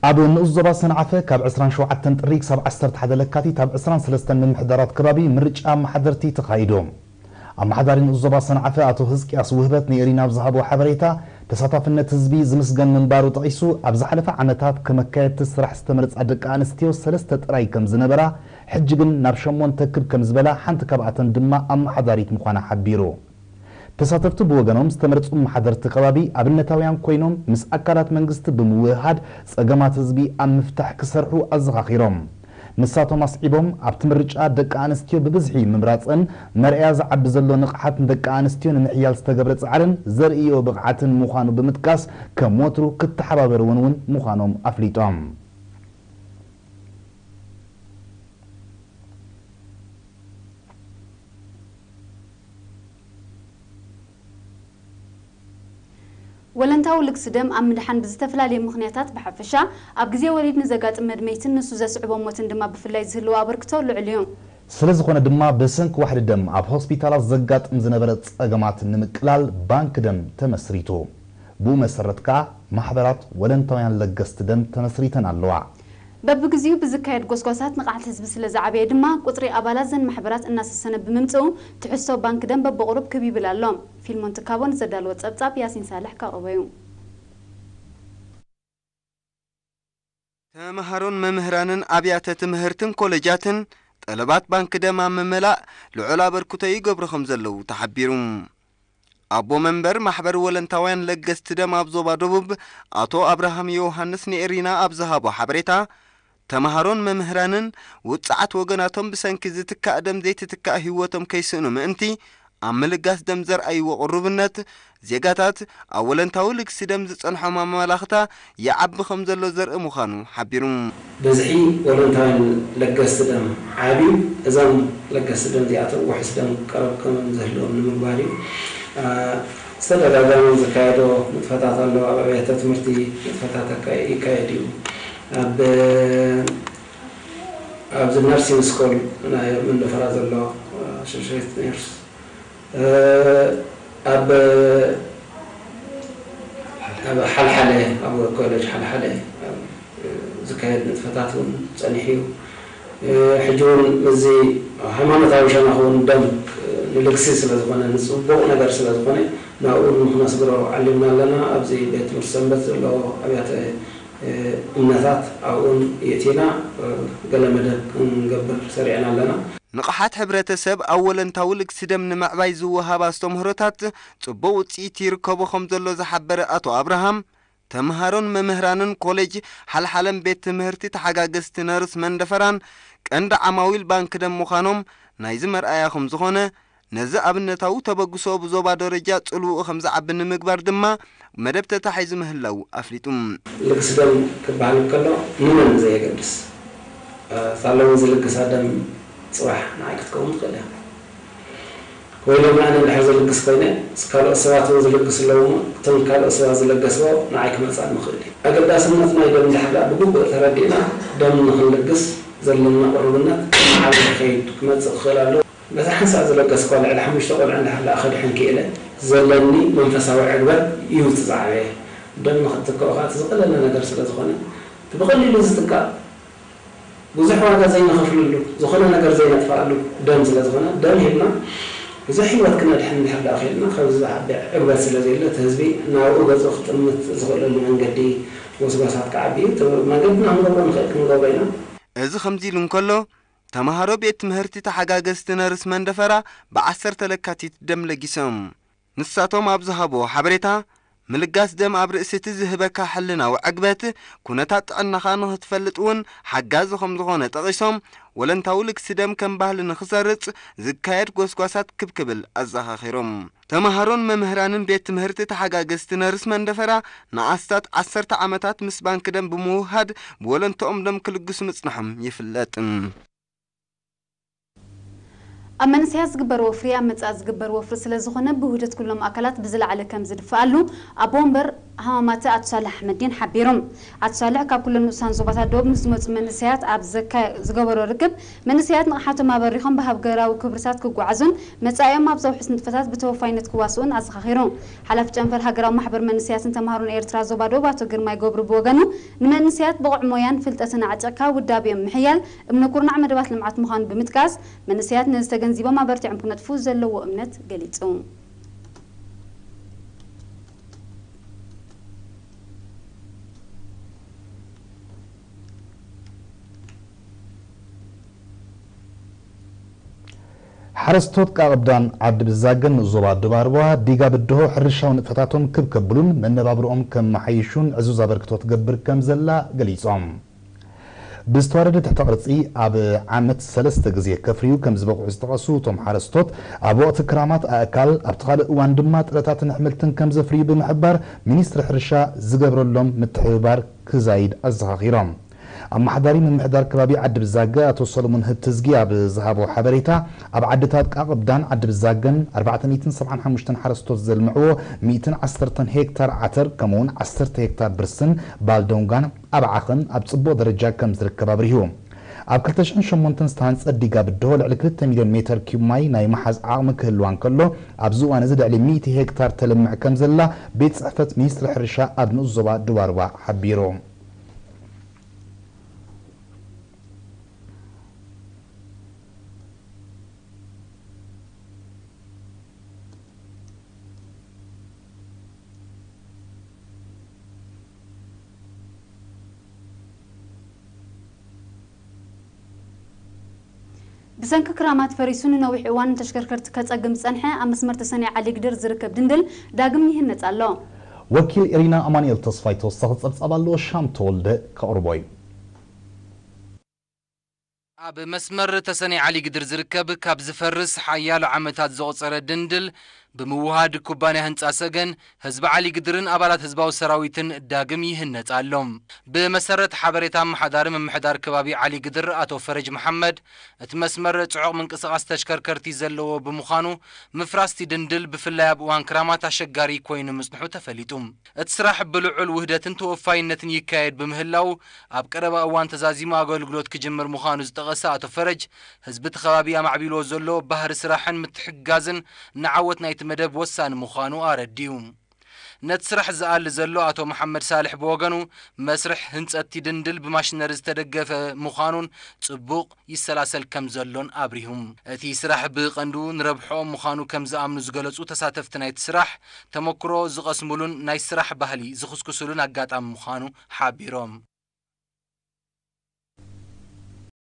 ኣብ ንኡስ ዞባ ሰንዓፈ ካብ ዕስራን ሸውዓተን ጥሪ ክሳብ ዓሰርተ ሓደ ለካቲት ኣብ ዕስራን ሰለስተን ምምሕዳራት ከባቢ ምርጫ ኣመሓደርቲ ተኻይዱ። ኣመሓዳሪ ንኡስ ዞባ ሰንዓፈ ኣቶ ህዝቅያስ ውህበት ንኤሪና ኣብ ዝሃቦ ሓበሬታ፣ ተሳታፍነት ህዝቢ ዝምስገን ምንባሩ ጠቒሱ፣ ኣብ ዝሓለፈ ዓመታት ከመካየድቲ ስራሕ ዝተመርጻ ደቂ ኣንስትዮ ሰለስተ ጥራይ ከም ዝነበራ፣ ሕጂ ግን ናብ ሸሞንተ ክብ ከም ዝበላ፣ ሓንቲ ካብኣተን ድማ ኣመሓዳሪት ምዃና ሓቢሩ። ተሳተፍቲ ብወገኖም ዝተመርጹ ኣመሓደርቲ ከባቢ ኣብነታውያን ኮይኖም ምስ ኣካላት መንግስቲ ብምውህሃድ ጸገማት ህዝቢ ኣብ ምፍታሕ ክሰርሑ ኣዘኻኺሮም። ንሳቶም ኣስዒቦም ኣብቲ ምርጫ ደቂ ኣንስትዮ ብብዝሒ ምምራጸን መርኣያ ዝዓቢ ዘሎ ንቕሓት ንደቂ ኣንስትዮ ንምሕያል ዝተገብረ ጻዕርን ዘርእዮ ብቕዓትን ምዃኑ ብምጥቃስ ከም ወትሩ ክተሓባበርወን እውን ምዃኖም ኣፍሊጦም። ወለንታዊ ልግሲ ደም ኣብ ምድሓን ብዝተፈላለየ ምኽንያታት ብሓፈሻ ኣብ ግዜ ወሊድ ንዘጋጥም መድመይትን ንሱ ዘስዕቦ ሞትን ድማ ብፍላይ ዝህልዎ ኣበርክቶ ልዑል እዩ። ስለዝኾነ ድማ ብሰንኪ ዋሕዲ ደም ኣብ ሆስፒታላት ዘጋጥም ዝነበረ ጸገማት ንምቅላል ባንክ ደም ተመስሪቱ። ብኡ መሰረት ከኣ ማሕበራት ወለንታውያን ለገስቲ ደም ተመስሪተን ኣለዋ። በብግዚኡ ብዝካየድ ጎስጓሳት ንቕሓት ህዝቢ ስለ ዝዓበየ ድማ፣ ቁጽሪ ኣባላት ዘን ማሕበራት እናሰሰነ ብምምጽኡ፣ ትሕዝቶ ባንክ ደም በብቑሩብ ክብ ይብል ኣሎ። ፊልሞን ትካቦ ንዘዳለዎ ጸብጻብ ያሲን ሳልሕ ከቕርቦ እዩ። ተመሃሮን መምህራንን ኣብያተ ትምህርትን ኮለጃትን ጠለባት ባንክ ደም ኣብ ምምላእ ልዑል ኣበርክቶ ይገብሩ ከም ዘለዉ ተሓቢሩ። ኣቦ መንበር ማሕበር ወለንታውያን ለገስቲ ደም ኣብ ዞባ ደቡብ ኣቶ ኣብርሃም ዮሃንስ ንኤሪና ኣብ ዝሃቦ ሓበሬታ፣ ተመሃሮን መምህራንን ውጽዓት ወገናቶም ብሰንኪ ዝትካእ ደም ዘይትትካእ ህይወቶም ከይስእኑ ምእንቲ ኣብ ምልጋስ ደም ዘርኣይዎ ቅሩብነት፣ ዜጋታት ኣብ ወለንታዊ ልግሲ ደም ዝጸንሖም ኣመላኽታ ይዓቢ ከም ዘሎ ዘርኢ ምዃኑ ሓቢሩ። ብዝሒ ወለንታውያን ለገስቲ ደም ዓብዩ፣ እዞም ለገስቲ ደም እዚኣቶም ውሑስ ደም ቀረብ ከም ዝህልዎም ንምግባር እዩ። አ፣ ዝተደጋጋሚ ዝካየዶ ንጥፈታት ኣሎ። ኣብ ኣብያተ ትምህርቲ ንጥፈታት ኣካ-፣ ይካየድ እዩ። ኣብ፣ ኣብዚ ነርሲንግ ስኮል ናይ መንደፈራ ዘሎ፣ አ፣ ኣሶሼት ነርስ፣ እ፣ ኣብ፣ ኣብ ሓልሓለ፣ ኣብ ኮሌጅ ሓልሓለ፣ እ፣ ዝካየድ ንጥፈታት እውን ጸኒሑ እዩ። እ፣ ሕጂ እውን ምስዚ ሃይማኖታዊ ሸነኽ እውን ደም፣ እ፣ ንልግሲ ስለ ዝኾነ፣ ንጽቡቕ ነገር ስለ ዝኾነ፣ ናብኡ እውን ንኽነስግሮ ዓሊምና ኣለና። ኣብዚ ቤት ትምህርቲ ሰንበት ዘለዎ ኣብያተ፣ እ፣ እምነታት ኣብኡን የእቲና፣ እ፣ ገለ መደብ ክንገብር ሰሪዕና ኣለና። ንቕሓት ሕብረተሰብ ኣብ ወለንታዊ ልግሲ ደም ንምዕባይ ዝወሃብ ኣስተምህሮታት ጽቡቕ ውጽኢት ይርከቦ ከም ዘሎ ዝሓበረ ኣቶ ኣብርሃም፣ ተምሃሮን መምህራንን ኮሌጅ ሓልሓለን ቤት ትምህርቲ ተሓጋገዝቲ ነርስ መንደፈራን ቀንዲ ዓማዊል ባንክ ደም ምዃኖም ናይዚ መርኣያ ከም ዝኾነ፣ ነዚ ኣብነታዊ ተበግሶ ብዞባ ደረጃ ጽልውኡ ከም ዝዓቢ ንምግባር ድማ መደብ ተታሒዙ ምህላው ኣፍሊጡ። ልግሲ ደም ክበሃል እንከሎ ንመን ዘየገድስ፣ እታ ሎሚ ዝልግሳ ደም ጽባሕ ንዓይ ክትከውን ትኽእል እያ። ወይ ሎሚ ኣነ እንድሕር ዝልግስ ኮይነ፣ ካልኦት ሰባት እውን ዝልግሱ ኣለዉ እሞ፣ እቶም ካልኦት ሰባት ዝለገስዎ ንዓይ ክመጽኣኒ ይኽእል እዩ። ኣገዳስነት ናይ ደም እንድሕር ደኣ ብግቡእ ተረዲእና፣ ደም ንኽንልግስ ዘለና ቅሩብነት እናዓበየ ክኸይድ ክመጽእ ክኽእል ኣለዎ። በዛ ሓንሳእ ዝለገስኳ ልዕሊ ሓሙሽተ ቆልዑ እንድሕር ደኣ ከድሕን ክኢለ፣ ዘለኒ መንፈሳዊ ዕግበት እዩ እቲ ዝዓበየ። ደም ንኽትክኦ ከኣ እቲ ዝቐለለ ነገር ስለ ዝኾነ፣ እቲ ብቐሊሉ ዝትካእ፣ ብዙሕ ዋጋ ዘይንኸፍለሉ፣ ዝኾነ ነገር ዘይነጥፍኣሉ ደም ስለ ዝኾነ፣ ደም ሂብና ብዙሕ ህይወት ክነድሕን እንድሕር ደኣ ክኢልና፣ ካብዚ ዝዓቢ ዕግበት ስለ ዘየለ፣ እቲ ህዝቢ ናብኡ ገጹ ክጥምት ዝኽእለሉ መንገዲ ጎስጓሳት ክዓቢ እዩ። እቲ መንገድና ክንገብሮ ንኽእል ክንገብሮ ኢና። እዚ ከምዚ ኢሉ እንከሎ፣ ተምሃሮ ቤት ትምህርቲ ተሓጋገዝቲ ነርስ መንደፈራ ብዓሰርተ ለካቲት ደም ለጊሶም። ንሳቶም ኣብ ዝሃብዎ ሓበሬታ፣ ምልጋስ ደም ኣብ ርእሲ እቲ ዝህበካ ሕልናዊ ዕግበት፣ ኩነታት ጥዕናኻ ንኽትፈልጥ እውን ሓጋዚ ከም ዝኾነ ጠቒሶም፣ ወለንታዊ ልግሲ ደም ከም ባህሊ ንኽሰርጽ ዝካየድ ጎስጓሳት ክብ ክብል ኣዘኻኺሮም። ተምሃሮን መምህራንን ቤት ትምህርቲ ተሓጋገዝቲ ነርስ መንደፈራ ንኣስታት ዓሰርተ ዓመታት ምስ ባንክ ደም ብምውህሃድ ብወለንትኦም ደም ክልግሱ ምጽንሖም ይፍለጥ። ኣብ መንእሰያት ዝግበር ወፍሪ ኣብ መጻኢ ዝግበር ወፍሪ ስለ ዝኾነ፣ ብውህደት ኩሎም ኣካላት ብዝለዓለ ከም ዝድፈኣሉ ኣቦ ወንበር ሃማማተ ኣቶ ሳልሕ ኣሕመዲን ሓቢሩ። ኣቶ ሳልሕ ካብ ኩለን ንኡሳን ዞባታት ደቡብ ምስ ዝመጹ መንእሰያት ኣብ ዘካ-፣ ዝገበሮ ርክብ፣ መንእሰያት ንቕሓቶም ኣበሪኾም ብሃገራዊ ክብርታት ክጓዓዙን መጻኢኦም ኣብ ዘውሕስ ንጥፈታት ብተወፋይነት ክዋስኡን ኣዘኻኺሩ። ሓላፊ ጨንፈር ሃገራዊ ማሕበር መንእሰያትን ተማሃሮን ኤርትራ ዞባ ደቡብ ኣቶ ግርማይ ገብሩ ብወገኑ፣ ንመንእሰያት ብቑዕ ሞያን ፍልጠትን ኣዕጢቕካ ውዳቤኦም ምሕያል እምነ ኩርናዕ መደባት ልምዓት ምዃኑ ብምጥቃስ፣ መንእሰያት ነዚ ተገንዚቦም ኣበርቲዖም ክነጥፉ ዘለዎ እምነት ገሊጹ። ሓረስቶት ቃቕብዳን ዓዲ ብዛገን ንኡስ ዞባ ደባርባ ዲጋ ብድሆ ሕርሻዊ ንጥፈታቶም ክብ ከብሉን መነባብርኦም ከመሓይሹን ዕዙዝ ኣበርክቶ ትገብር ከም ዘላ ገሊጾም። ብዝተዋደደ ትሕተ ቅርጺ ኣብ ዓመት ሰለስተ ግዜ ከፍርዩ ከም ዝበቕዑ ዝጠቐሱ እቶም ሓረስቶት፣ ኣብ ወቕቲ ክራማት ኣእካል፣ ኣብቲ ካልእ እዋን ድማ ጥረታትን ኣሕምልትን ከም ዘፍርዩ ብምሕባር፣ ሚኒስትሪ ሕርሻ ዝገብረሎም ምትሕብባር ክዛይድ ኣዘኻኺሮም። ኣመሓዳሪ ምምሕዳር ከባቢ ዓዲ ብዛገ ኣቶ ሰሎሞን ህብተዝጊ ኣብ ዝሃቦ ሓበሬታ፣ ኣብ ዓድታት ቃቕብዳን ዓዲ ብዛገን ኣርባዕተ ሚእትን ሰብዓን ሓሙሽተን ሓረስቶት ዘልምዕዎ ሚእትን ዓሰርተን ሄክታር ዓተር፣ ከምኡውን ዓሰርተ ሄክታር ብርስን ባልዶንጋን ኣብ ዓኸን ኣብ ጽቡቕ ደረጃ ከም ዝርከብ ኣብሪሁ። ኣብ ክልተ ሽሕን ሸሞንተን ዝተሃንጸ ዲጋ ብድሆ ልዕሊ ክልተ ሚልዮን ሜተር ኪዩብ ማይ ናይ መሓዝ ዓቕሚ ክህልዋ እንከሎ፣ ኣብዚ እዋን እዚ ልዕሊ ሚእቲ ሄክታር ተልምዕ ከም ዘላ ቤት ጽሕፈት ሚኒስትሪ ሕርሻ ኣብ ንኡስ ዞባ ደባርባ ሓቢሩ። ብሰንኪ ክራማት ፈሪሱ ንነዊሕ እዋን ንተሽከርከርቲ ከጸግም ዝጸንሐ ኣብ መስመር ተሰነይ ዓሊግድር ዝርከብ ድንድል ዳግም ይህነጽ ኣሎ። ወኪል ኢሪና ኣማኑኤል ተስፋይ ተወሳኺ ጸብጻብ ኣለዎ፣ ሻም ተወልደ ከቕርቦ እዩ። ኣብ መስመር ተሰነይ ዓሊግድር ዝርከብ ካብ ዝፈርስ ሓያሎ ዓመታት ዘቑጸረ ድንድል ብምውሃድ ኩባንያ ህንጻ ሰገን፣ ህዝቢ ዓሊግድርን ኣባላት ህዝባዊ ሰራዊትን ዳግም ይህነጽ ኣሎ። ብመሰረት ሓበሬታ ኣመሓዳሪ ምምሕዳር ከባቢ ዓሊግድር ኣቶ ፈረጅ መሓመድ፣ እቲ መስመር ጽዑቕ ምንቅስቓስ ተሽከርከርቲ ዘለዎ ብምዃኑ፣ ምፍራስቲ ድንድል ብፍላይ ኣብ እዋን ክራማት ኣሸጋሪ ኮይኑ ምጽንሑ ተፈሊጡ። እቲ ስራሕ ብልዑል ውህደትን ተወፋይነትን ይካየድ ብምህላው፣ ኣብ ቀረባ እዋን ተዛዚሙ ኣገልግሎት ክጅምር ምዃኑ ዝጠቐሰ ኣቶ ፈረጅ፣ ህዝቢ እቲ ከባቢ ኣማዕቢልዎ ዘሎ ባህሪ ስራሕን ምትሕግጋዝን ንዓወት ናይቲ መደብ ወሳኒ ምዃኑ ኣረዲኡ። ነቲ ስራሕ ዝኣሊ ዘሎ ኣቶ መሓመድ ሳልሕ ብወገኑ፣ መስርሕ ህንጸት እቲ ድንድል ብማሽነሪ ዝተደገፈ ምዃኑን ጽቡቕ ይሰላሰል ከም ዘሎን ኣብሪሁ። እቲ ስራሕ ብቐንዱ ንረብሕኦም ምዃኑ ከም ዝኣምኑ ዝገለጹ ተሳተፍቲ ናይቲ ስራሕ፣ ተመክሮ ዝቐስሙሉን ናይ ስራሕ ባህሊ ዝኽስክሱሉን ኣጋጣሚ ምዃኑ ሓቢሮም።